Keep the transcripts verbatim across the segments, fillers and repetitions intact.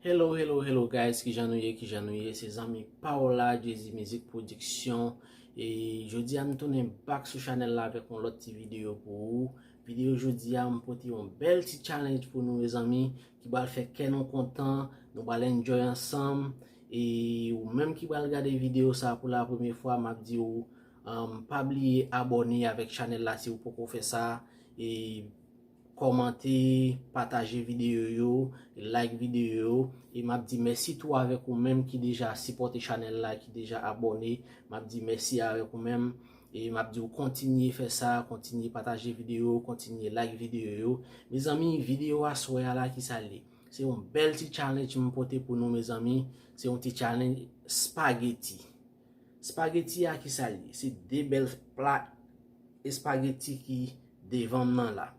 Hello, hello, hello guys, kijan nou ye, kijan nou ye? Se zanmi pa w la, Jay-Z Music Production. E jodi a m tounen back sou chanèl la avèk yon lòt ti videyo pou ou. Videyo jodi a, m pote yon bèl ti challenge pou nou, mezanmi, ki pral fè kè nou kontan, nou pral enjoy ansanm. E ou menm ki pral gade videyo sa pou la premye fwa, m ap di w, um, pa bliye abòne avèk chanèl la si w poko fè sa. E kòmante, pataje videyo yo, like videyo yo. E m ap di mèsi tou avèk ou menm ki deja sipòte chanèl la, ki deja abòne. M ap di mèsi avèk ou menm. E m ap di w kontinye fè sa, kontinye pataje videyo, kontinye like videyo yo. Mezanmi, videyo aswè a la, kisa l ye? Se yon bèl ti challenge m pote pou nou, mezanmi. Se yon ti challenge spaghetti. Spaghetti a, kisa l ye? Se de bèl pla espageti ki devan m nan la.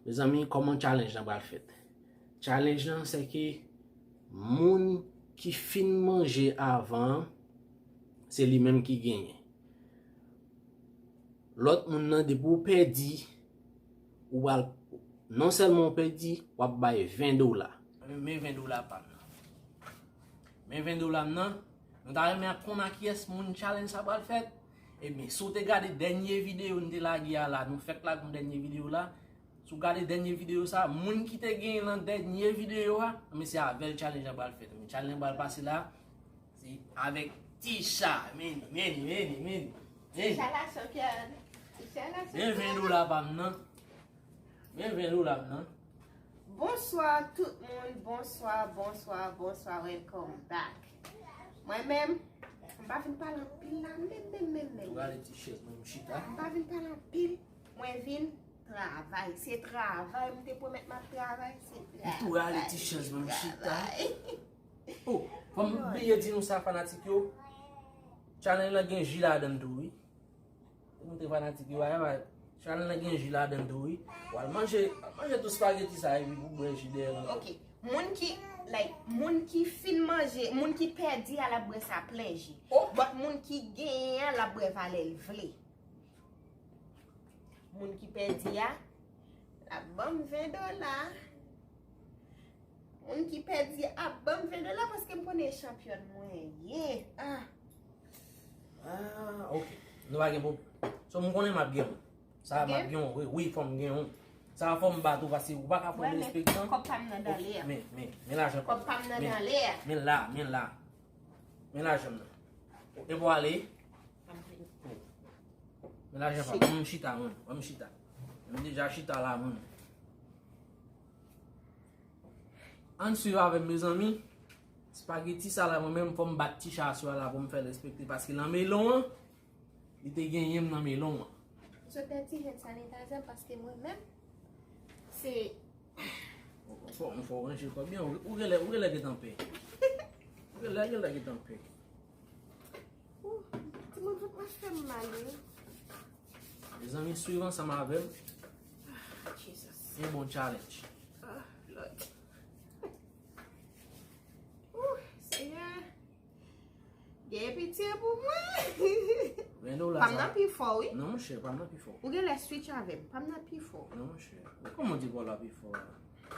Mezanmi, kòman challenge lan pral fèt? Challenge lan, se ke moun ki fin manje avan an, se li menm ki genyen. Lòt moun nan, depi w pèdi, ou pral, non sèlman w pèdi, w ap bay ven dola. Men ven dola pa m nan. Men ven dola m nan. Nou ta renmen konn a kiyès moun challenge sa pral fèt. Ebyen, si w te gade dènye videyo n te lage a la, nou fèk lage yon dènye videyo la. Si w gade dènye videyo sa, moun ki te genyen nan dènye videyo a, men se avè l challenge la pral fèt. Men challenge la pral pase la, se avèk Tisha. Meni, meni, meni, meni, meni. Tisha la chanpyòn. Tisha la chanpyòn. Men ven dola pa m nan. Men ven dola m nan. Bonswa tout moun, bonswa, bonswa, bonswa, welcome back. Mwen menm, m pa vin pale anpil la, menm, menm, menm, menm. Ou gade ti chèz mwen, m chita. M pa vin pale anpil, mwen vin travay. Se travay, m te pwomèt m ap travay, se travay. Ou gade ti chèz mwen, m chita. Travay. Oh, fò m bliye di nou sa, fanatik yo. Challenge lan gen ji ladan l tou, wi. Montre fanatik yo a, challenge lan gen ji ladan tou, wi. W al manje, w al manje tout spaghetti sa, epi pou bwè ji dèyè lan. Ok. Moun ki, like, moun ki fin manje, moun ki pèdi a, l ap bwè sa plen ji. Oh. But moun ki genyen an, l ap bwè valè l vle. Moun ki pèdi a, l ap ban m ven dola. Moun ki pèdi a ap ban m ven dola paske m konnen e chanpyòn mwen ye. Ah. Ah, ok. Nou pa gen pwoblèm. So, m konnen m ap gen yon. Sa a m ap gen yon, wi, wi, fò m gen yon. Sa a fò m ba tou paske ou pa ka fè yon respektan. Kòb pa m nan dan lè a. Men, men, men lajan pa m. Kòb pa m nan dan lè a. Men la, men la. Men lajan m nan. E pou ale. Men lajan pa m. Ban m chita, man. Ban m chita. M deja chita la, man. Ann swiv avè m, mezanmi. Spaghetti sa la, mwen menm, fò m bat Tisha aswè a la pou m fè l respekte. Paske nan melon an, li te genyen m nan melon an. M sot dèyè ti hand sanitizer paske mwen menm, se Fò, fò w ranje kò w byen, ou, ou genlè, ou genlè gentan pè. Ou genlè, genlè gentan pè. Ouh, timoun, vant mwen fè m mal, wi. Mezanmi, swiv ansanm avè m. Ah, Jesus. Yon bon challenge. Ah, Lord. Ouh, Senyè. Gen pitye pou mwen. Ven dola sa. Pa m nan pi fò, wi. Non, monchè, pa m nan pi fò. Ou genlè switch avè m. Pa m nan pi fò. Non, monchè. Kòman w di pa w la pi fò a?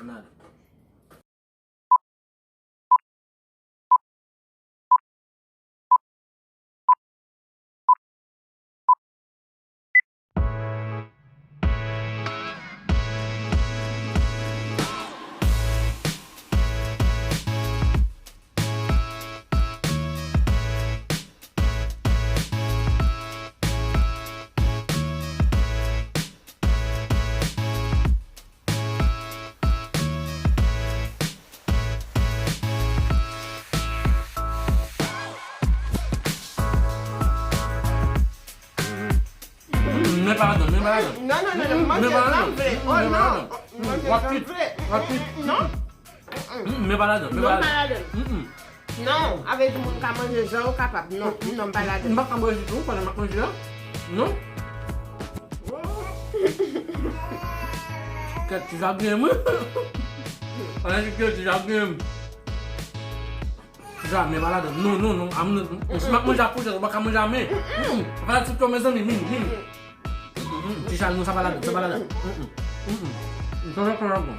Ann ale. Men pa ladan, men pa ladan. Non, non, non, non, manje jan vle. Oh non, manje jan vle. W ap kwit, w ap kwit. Non. Men pa ladan, men pa ladan. Non, avè di moun ka manje jan yo kapab. Non, non, m pa ladan. M pa ka manje tou, pandan m ap manje a. Non. Kèt ti chagren, wi. Pandan ki kèt ti chagren. Jamè pa ladan. Non, non, non. Si m ap manje ak fouchèt, ou pa ka manje a men. Fanatik yo, mezanmi, min, min. Ti chal, non, sa pa ladan, sa pa ladan. Sa pa ladan.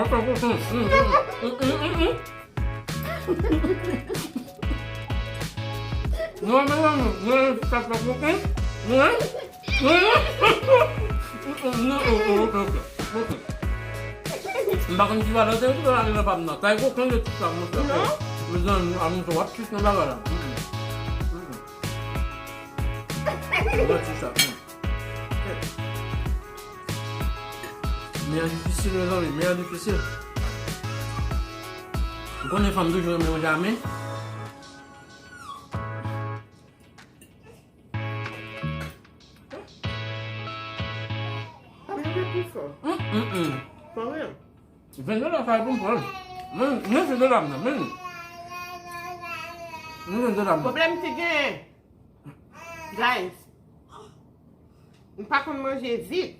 Mwen fè koken. Mm, mm, mm, mm, mm, mm. Nou, mezanmi, nou, sa fè koken. Nou, nou, nou, ok, ok, ok. M pa konn ki valè te tou la nan pa m nan. Kay koken de tout sa, monchè. Non. Mezanmi, a monchè, w ap tris nan bagay la. Mm, mm. Mm, mm. Mwen ti sa. Mm. Meyè difisil, mezanmi, meyè difisil. Ou konnen fanm toujou renmen yon jamen. Sa manje pi fò. Mm, mm, mm. Fò wi. Venn dola sa e pou m pran. Men, men venn dola m nan, men. Men venn dola m nan. Pwoblèm ki genyen. Guys, m pa konn manje vit.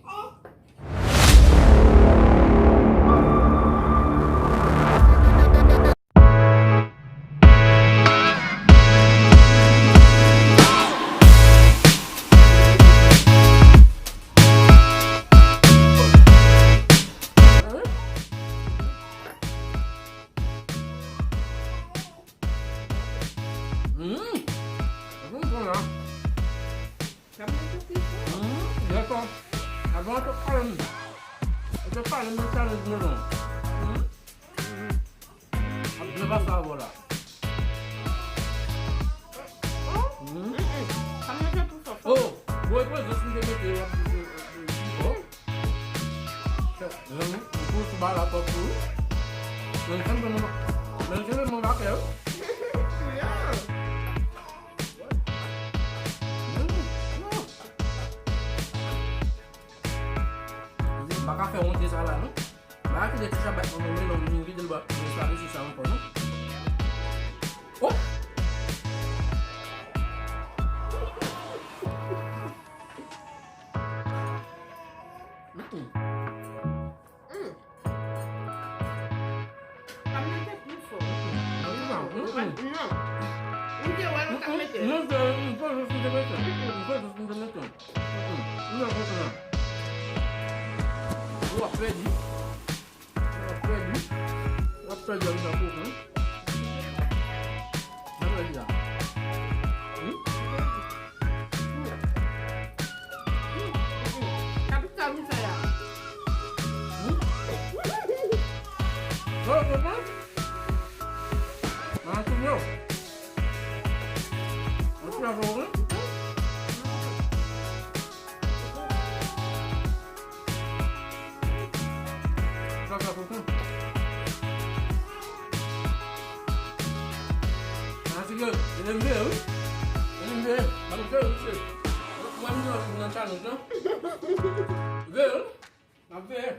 Mm. Sa bon, bon, la. Sa manje pi fò. Mm, dakò. Avan, ou te pale m. Ou te pale m de challenge nou non. Mm. Ap byen pase avè w la. Oh. Mm. Mm, mm. Sa manje pi fò. Oh, bon, bon, jis m te mete, w ap di, oh. Mezanmi, m tou sou ba la kòk tou. Men se mwen, men se mwen bakè wi. M pa ka fè wont de sa la non. M pa ka kite ti chabak mwen, mwen, mwen, mwen kite l ba, mwen sa resi sa ankò non. Oh! Non. M te wè l t ap mete. Non, se, m fè jis m te mete. M fè jis m te mete. M nan konprann. Ou ap pèdi. Ou ap pèdi. Ou ap pèdi ann nan konprann. Mwen pèdi la. Hmm? Kapital misye a. Hmm? Ou konprann? Mwen ap tounen. Mwen ap tounen. Sa sa pou kon. Mwen ap tounen. Mwen ap tounen, wi. Mwen ap tounen, wi, se. Mwen ap tounen nan challenge lan. Veye, wi. N ap veye.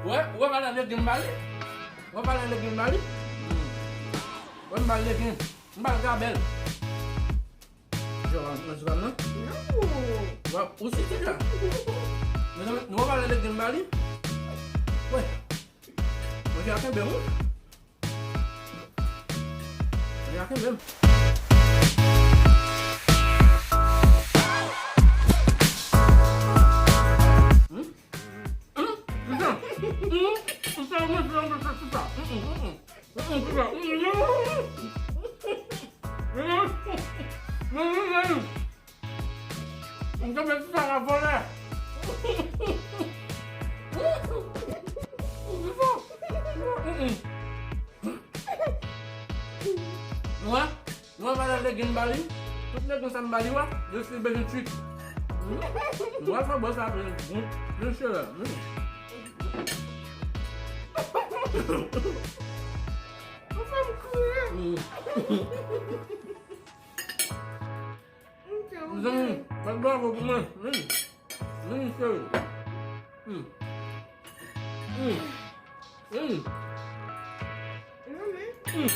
Wè, wè valè lekin m ba li. Wè valè lekin m ba li. Wè m ba l lekin. M ba l gabèl. Jò, an, an, an, an. Wè, ou si ti la. Mezanmi, nou wè valè lekin m ba li. Wè. Manje a kenbe m, wi. Manje a kenbe m. Hmm? Hmm? Kisa? Hmm? Kisa ou manje anba sa, kisa? Mm, mm, mm, mm. Mm, mm, kisa? Mm, mm, mm. Mm, mm, mm. M tonbe sou sa la vòlè. Nou wè? Nou wè valè lekin m ba li? Tout lekin sa m ba li, wè? Yo se benefit. Nou wè fò bò sa, men, men, men, chè, men. Ou fè m kriye. Mezanmi, bat bravo pou mwen. Vini. Vini, cheri. Hmm. Hmm. Hmm. Hmm.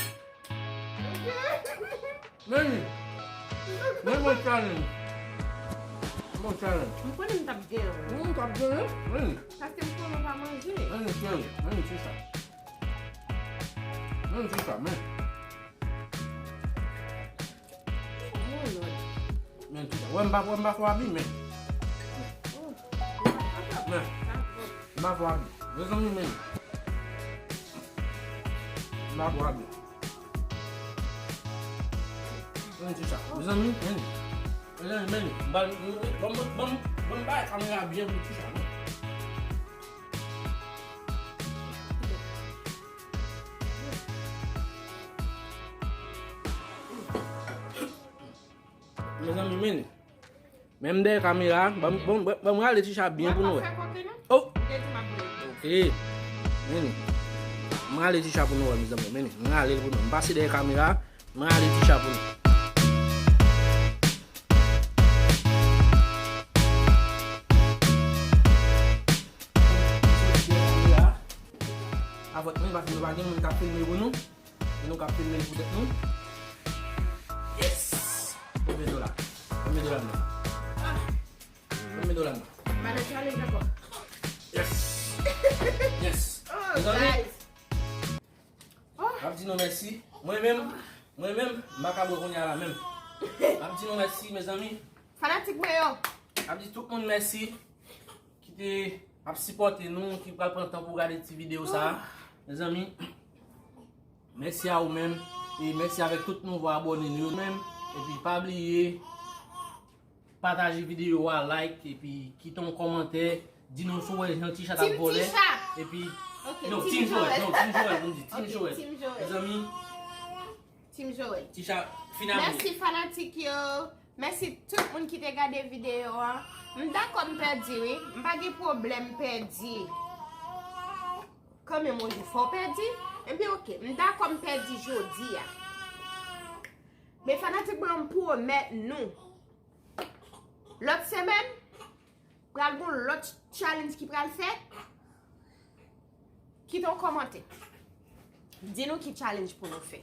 Vini. Vini, bon challenge. Bon challenge. M konnen m t ap genyen. Hmm, m t ap genyen. Vini. Paske m konnen w pa manje. Vini, cheri. Vini, ti sa. Vini, ti sa, men. Oh, Lord. Men, wè m pa, wè m pa fò abi, men. Oh, men. M pa fò abi. Mezanmi, men. M pa fò abi. Men, ti sa. Mezanmi, men. Mezanmi, men. Ban, ban, ban, ban, ban bay kamera byen pou ti sa, men. Mezanmi, men. Menm dèyè kamera, ban m, ban m, ban m rale ti cha byen pou nou wè. Oh! Ok. Men. M rale ti cha pou nou wè, mezanmi. Men, m rale l pou nou. M pase dèyè kamera, m rale ti cha pou nou. Avèk mwen, paske nou pa gen moun k ap filme pou nou. E nou k ap filme l pou tèt nou. Yes! Konbyen dola? Konbyen dola m nan? Ah! Konbyen dola m nan? Malè chale ankò. Yes! Yes! Oh, mezanmi, guys! Oh! M ap di nou mèsi. Mwen menm, mwen menm, m pa ka bwè kounye a la menm. M ap di nou mèsi, mezanmi. Fanatik mwen yo. M ap di tout moun mèsi ki te ap sipòte nou, ki pral pran tan pou gade ti videyo sa a. Mezanmi, mèsi a ou menm. E mèsi avèk tout nouvo abòne nou yo menm. Epi pa bliye pataje videyo a, like, epi kite yon kòmantè. Di nou si w wè jan Ticha t ap vòlè. Epi, non, Team Joel, non, Team Joel, nou di Team Joel. Mezanmi, Team Joel. Ticha, finalman. Mèsi fanatik yo. Mèsi tout moun ki te gade videyo a. M dakò m pèdi, wi. M pa gen pwoblèm pèdi. Kanmenm yon jou fò w pèdi. Epi oke, m dakò m pèdi jodi a. Men fanatik mwen, m pwomèt nou. Lòt semèn, pral gon lòt challenge ki pral fèt. Kite yon kòmantè. Di nou ki challenge pou nou fè.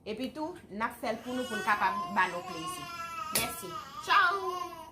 Epi tou, n ap fè l pou nou, pou n kapab ba nou plezi. Mèsi. Tchao!